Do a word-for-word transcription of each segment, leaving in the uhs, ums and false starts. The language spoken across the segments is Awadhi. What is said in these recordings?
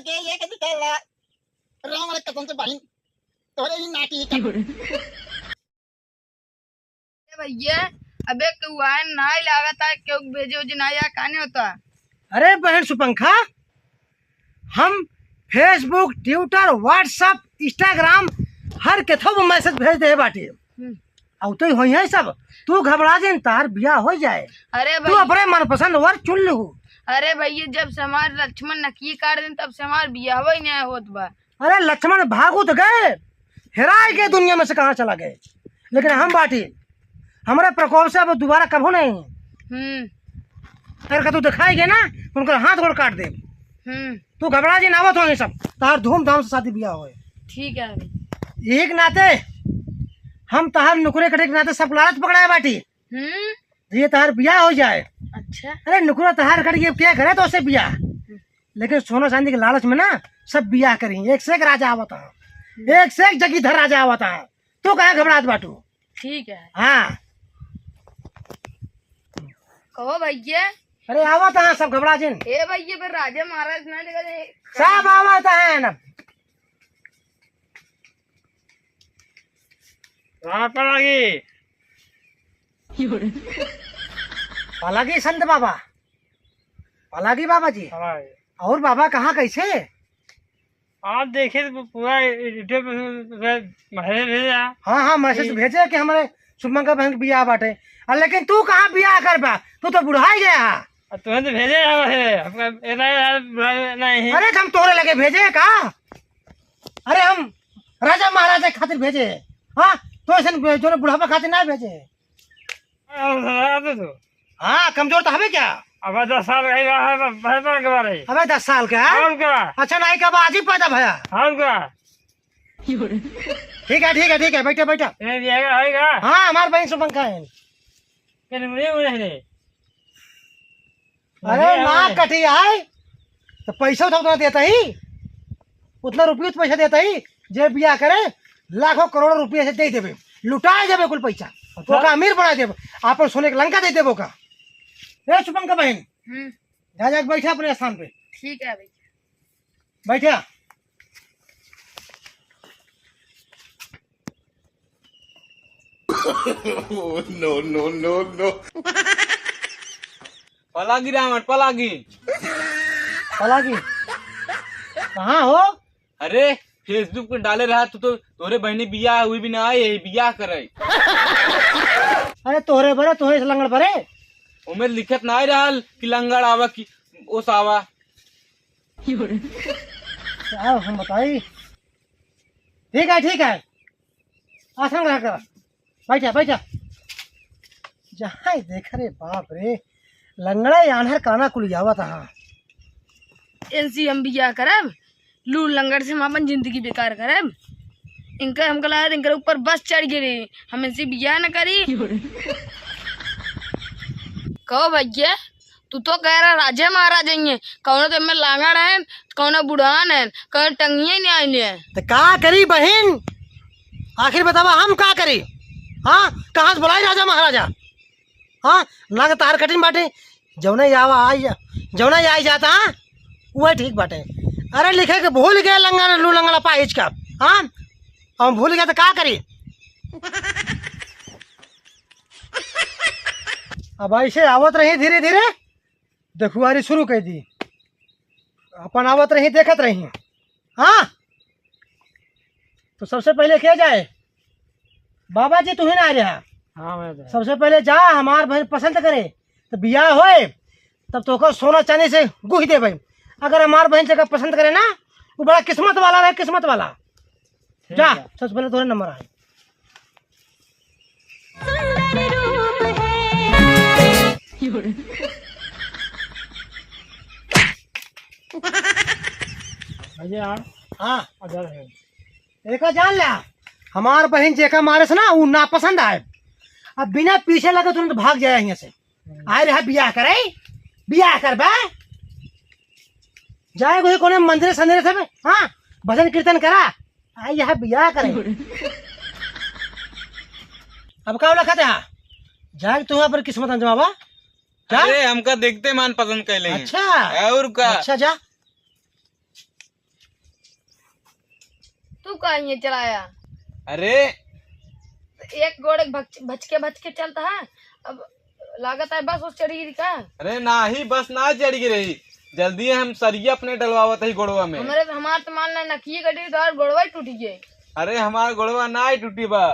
के ये के निकाला। राम रे कसम से बहिन, तोरे ही नाटी ही कर। ए भैया, अबे तू आए नाई लागत है, क्यों भेजे उजे नाई आ, काने होता? अरे बहन सुपंखा, हम Facebook, Twitter, WhatsApp, Instagram हर केथो में message भेज दे बाटी। हम्म। अउ तो होई है सब, तू घबरा जिन, तार बियाह हो जाए। अरे तू भैया। अपने मनपसंद वर चुन लू। अरे भैया, जब से हमार लक्ष्मण नकिये काट दिन, तब से हमार बियाह ही नहीं होत बा। अरे लक्ष्मण भागुत गए, हेराय गए दुनिया में से, कहाँ चला गए, लेकिन हम बाटी, हमरे प्रकोप से अब दोबारा कभो नहीं। हम्म। अगर का तू दिखाई गए ना, उनकर हाथ गोड़ काट दे। हम्म। तू घबरा जिन, आवत होंगे सब, तार धूमधाम से शादी बियाह होए। ठीक है भाई। यही के नाते हम तहार नुकरे कटे के नाते सब लालच पकड़ाए बाटी। हम्म। ये तहार बियाह हो जाए। अच्छा। अरे नुकरा तहार कट के क्या करे तो उससे बियाह, लेकिन सोना चांदी के लालच में ना सब बियाह करी। एक से एक राजा आवत है, एक से एक जगीधर राजा आवत है। तू काहे घबरात बाटू? ठीक है। हाँ। कहो भैया। अरे आवत है सब, घबरा जिन। ए भैया, फिर राजा महाराज ना देखा जाए। सब आवत है ना। कहाँ पर लगी? पलागी संत बाबा, पलागी बाबा जी। हाँ। और बाबा कहाँ कैसे? आप देखे तो पूरा YouTube पे मैसेज भेजा। हाँ, हाँ, मैसेज ये भेजे कि हमारे शुभंकर बहन के बियाह बाटे। आ, लेकिन तू कहाँ बियाह करबा? तू तो बुढ़ाई गया है। अब तुम्हें तो भेजे है, हमका इतना यार बुढ़ाई नहीं। अरे, हम तोहरे लगे भेजे का? अरे, हम राजा महाराजा के खातिर भेजे है। हाँ, तो ऐसे जो बुढ़ापा खातिर ना भेजे है। अब सुना दे तू। हाँ, कमजोर तो हवे क्या? अबे दस साल का ही रहा है, तो भैंसा के बारे। अबे दस साल का है? और क्या? अच्छा, नहीं, कब आज ही पैदा भया? और क्या? ठीक है, ठीक है, ठीक है, बैठा, बैठा। ये भी आएगा, आएगा। हाँ, हमार बहन शुभंका है। फिर मुझे वो नहीं दे। अरे, मुझे ना वो कटी आए, तो पैसा उठा उतना देता ही, उतना रुपये तो पैसा देता ही, जे बियाह करे, लाखों करोड़ों रुपये से दे देबे, लुटाए देबे कुल पैसा, अच्छा। ओका अमीर बना देबे, आपन सोने के लंका दे देबे ओका। ए, शुभंका बहन, हम्म। जा, जा, बैठा अपने स्थान पे। ठीक है भैया। बैठा। No, no, no, no। पलागी रावण, पलागी। पलागी? कहाँ हो? अरे, Facebook पे डाले रहा तू तो, तोरे बहनी बियाह हुई भी ना आए, बियाह करे। अरे, तोहरे बरे, तोहरे से लंगड़ बरे। ओमे लिखत ना आए रहल कि लंगड़ आवा कि ओस आवा। क्या हम बताई? ठीक है, ठीक है, आसन ग्रहण करा, बैठा, बैठा। जहाँ देख रे बाप रे, लंगड़ा यानहर काना कुलियावत हा। इनसे हम बियाह करब, लूर लंगड़ से हम अपन जिंदगी बेकार करब। इनका हमका लागत इनकर ऊपर बस चढ़ गए, हम इनसे बियाह न करी। कहो भैया, तू तो कह रहा राजे महाराज हैं, कौनो तो में लांगड़ हैं, कौनो बुढ़ान हैं, कौनो टंगिए नहीं आइले हैं। तो का करी बहिन, आखिर बतावा हम का करी? हाँ, कहाँ से बुलाई राजा महाराजा? हाँ, ना तो तार कठिन बाटे, जौने आवा आई, जौने आई जाता, हाँ, वह ठीक बाटे। अरे लिखे के भूल गए लंगड़, लू लंगड़ा पाहिज का, हाँ, हम भूल गए तो का करी? अब ऐसे आवत रही धीरे धीरे, देखुआरी शुरू कर दी। अपन आवत रही, देखत रही। हाँ, तो सबसे पहले क्या जाए? बाबा जी, तू ही ना आ रहा। हाँ, मैं तो। सबसे पहले जा, हमार बहन पसंद करे, तो बियाह होए, तब तो ओकर सोना चांदी से गुहि देबे। अगर हमार बहन जगह पसंद करे ना, वो बड़ा किस्मत वाला रहे, किस्मत वाला। ठीक जा, है। सबसे पहले तोरे नंबर आए। सुंदर रूप है। भैया, हाँ। अदर है। एका जान ल्या, हमार बहिन जेका मारे से ना, ऊ नापसंद आए। अब बिना पीछे लगे तुरंत भाग जाए यहाँ से। आए रहा बियाह करे, बियाह करबे। जाए कोई कोने मंदिर संदिर से, हाँ, भजन कीर्तन करा। आ, यह बियाह करे। अब का बोला खाते हा? जाए तू अपन किस्मत आजमावा। जा। अरे, हमका देखते मान पसंद कर लेंगे। अच्छा। और का? अच्छा, जा। तू का ये चलाया? अरे एक गोड़ एक भच-, भचके भचके चलता है। अब लागत है बस उस चढ़ी गिरी का? अरे नाही, बस ना चढ़ी गिरी। जल्दी हम सरिया अपने डलवावत ही गोड़वा में। हमरे हमार तो मान ला नकिए गड़ी तो और गोड़वा ही टूटी गए। अरे हमार गोड़वा ना ही टूटी बा।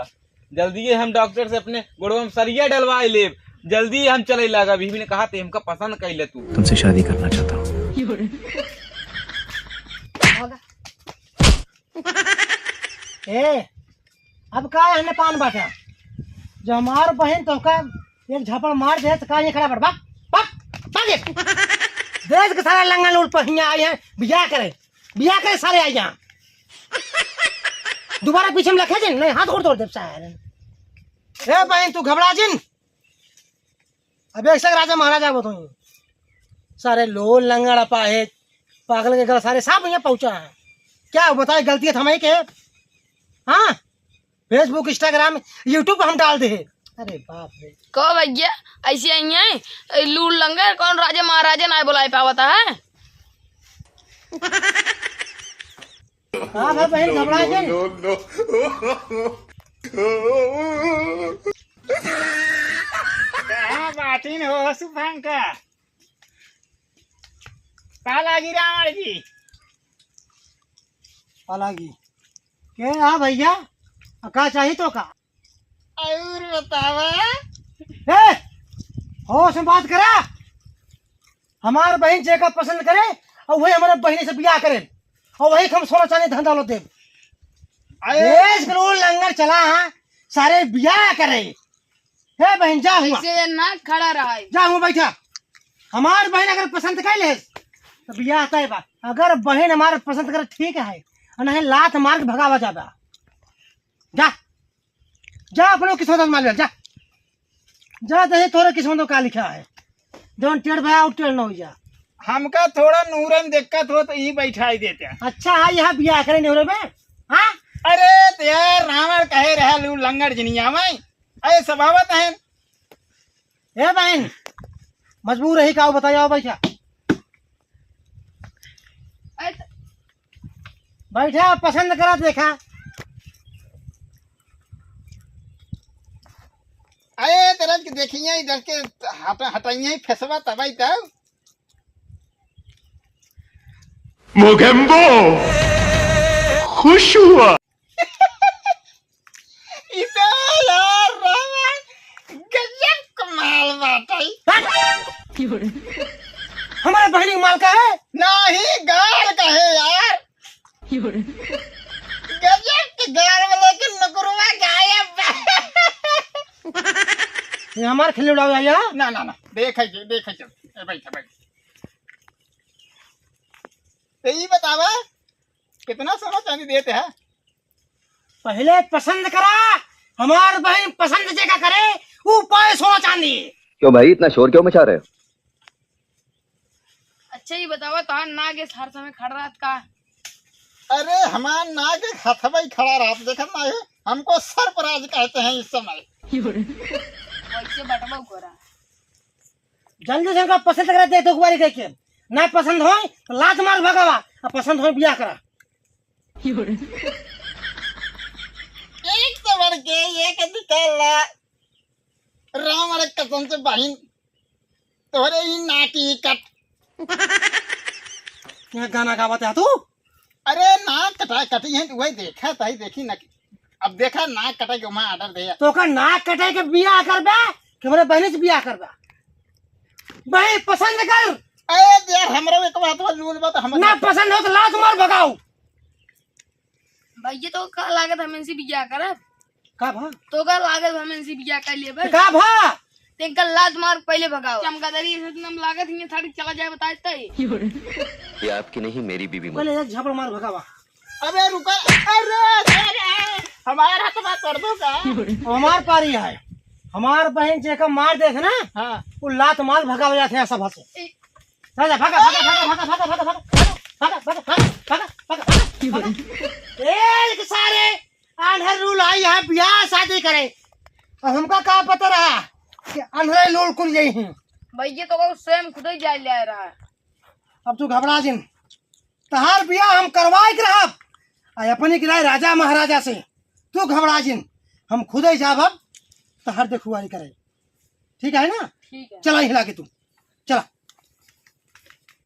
जल्दी हम डॉक्टर से अपने गोड़वा में सरिया डलवा लेब। जल्दी हम चले लागा। बीबी ने कहा थे हमका पसंद कर ले तू। तुमसे शादी करना चाहता हूँ। भागा। ए, अब का एहने पान बाटा? जो हमार बहिन तोहका एक झापड़ मार दे तो का ये खड़ा बड़? भाग, भाग, भाग ये। देश के सारे लंगड़ लूट पर हियाँ आई हैं, बियाह करे, बियाह करे सारे आई यहाँ। दोबारा पीछे में लखे जिन, नहीं हाथ गोड़ तोड़ देब सारे। ए बहिन तू घबरा जिन, अब एक से राजा महाराजा बताऊँ। सारे लोल लंगड़ अपाहिज, पागल के गल सारे सब यहाँ पहुँचा है। क्या बताए गलती है हमारी के? हाँ, Facebook, Instagram, YouTube पे हम डाल दे। अरे बाप रे। कहो भैया, ऐसे ही है, ए, लूल लंगड़ कौन राजा महाराजा ना बुलाए पावता है? हाँ भाई, बहन घबरा गई। कहाँ बाटिन हो शुभंकर? का लागी रावण जी? का लागी? के हाँ भैया, आ का चाही तो का? और बतावा। ए, होश में बात करा। हमार बहिन जेका पसंद करे और वही हमारे बहिनी से बियाह करे और वही हम सोना चांदी धन दौलत देब। अरे देश के लोग लंगर चला, हाँ, सारे बियाह करे। हे बहन, जा हुआ। ऐसे ना खड़ा रहा है। जा हुआ बैठा। हमार बहन अगर पसंद कर ले तो बियाह तय बा। अगर बहन हमार पसंद करे ठीक है, और नहीं लात मार के भगावा जाबा। जा, जा अपने किस्मत आजमा ले, जा। जा दे तोरे किस्मत में का लिखा है, जौन टेढ़ भया और टेढ़ न हो जा। हमका थोड़ा नूरन दिक्कत हो तो ई बैठाई देते। अच्छा है, यहाँ बियाह करे नूरे में, हाँ? अरे तो यार, रावण कहे रहा लू लंगड़ जिनिया में, अरे सभावत है। ए बहन, मजबूर रही का, बताओ, आओ बैठा। अरे त- बैठा, पसंद करा, देखा। अरे तरह के देखिए, इधर के हट-, हटाइए फेसवा तबाई तब। मोगेम्बो खुश हुआ। इधर यार रावण गजब कमाल बाटे। हमारे बहनी के माल का है? नाही, गाल का है यार। गजब के गाल में लेकिन नुकरवा गायब बा। ये हमार खिल्ली उड़ावे आया? ना, ना, ना, देखे के, देखे के। ए, बैठा, बैठा। तो ई बतावा, कितना सोना चांदी देते हैं? पहले पसंद करा, हमार बहन पसंद जेका करे, ऊ पाए सोना चांदी। क्यों भाई, इतना शोर क्यों मचा रहे हो? अच्छा, ये बतावा, तोहार नाक ऐसे हर समय खड़ा रहत का? अरे, हमार नाक एक हथवा ही खड़ा रहत, देखत ना है, हमको सरपराज कहते हैं इस समय। वैसे बटवा करा। जल्दी से हमका पसंद करा दे, दो बारी देख के। ना पसंद होय, तो लात मार भगावा, आ पसंद होय, बियाह करा। एक से बढ़ के एक निकाला। रावण कसम से बहिन, तोहरे ही नाक ही कट। ये गाना गावत है तू? अरे नाक कटा कटी है, वही देखा था, देखी ना। अब देखा नाक कटे के वहाँ ऑर्डर दे। तो का नाक कटे के बियाह करबा कि हमरे बहनी से बियाह करबा? भाई पसंद कर। अरे यार, हमरे एक बात बा, लूल बात हमरे ना पसंद हो तो लात मार भगाओ। भैया, तो का लागत हम इनसे बियाह करब? का भा? तो का लागत हम इनसे बियाह कर लेबे? का भा? तेंका लात मार पहिले भगाओ। चमगादड़ी से नाम लागत हियां थाड़ी चला जाए बताए तई। ये आपकी नहीं, मेरी बीवी मत। पहले एक झापड़ मार भगावा। अबे रुका, अरे, अरे, अरे, हमार हाथ में कर दो का? हमार पारी है, हमार बहन जेका मार देख ना, हाँ। वो लात मार भगावा जाते हैं सब हाथ से। ए, जा, जा, भागा, भागा, भागा। ए, सारे आन्हर लूल आई यहाँ बियाह शादी करे। अब हमका का पता रहा कि आन्हर लूल कुल यही हैं। भैया तो को सेम खुद ही जाए ले रहा है। अब तू घबरा जिन, तहार बियाह हम करवाए के रहब। आ अपनी किराए राजा महाराजा से, तू घबरा जिन, हम खुदे जाब अब तहर देखुआरी करे। ठीक है ना? ठीक है। चला हिला के तू, चला।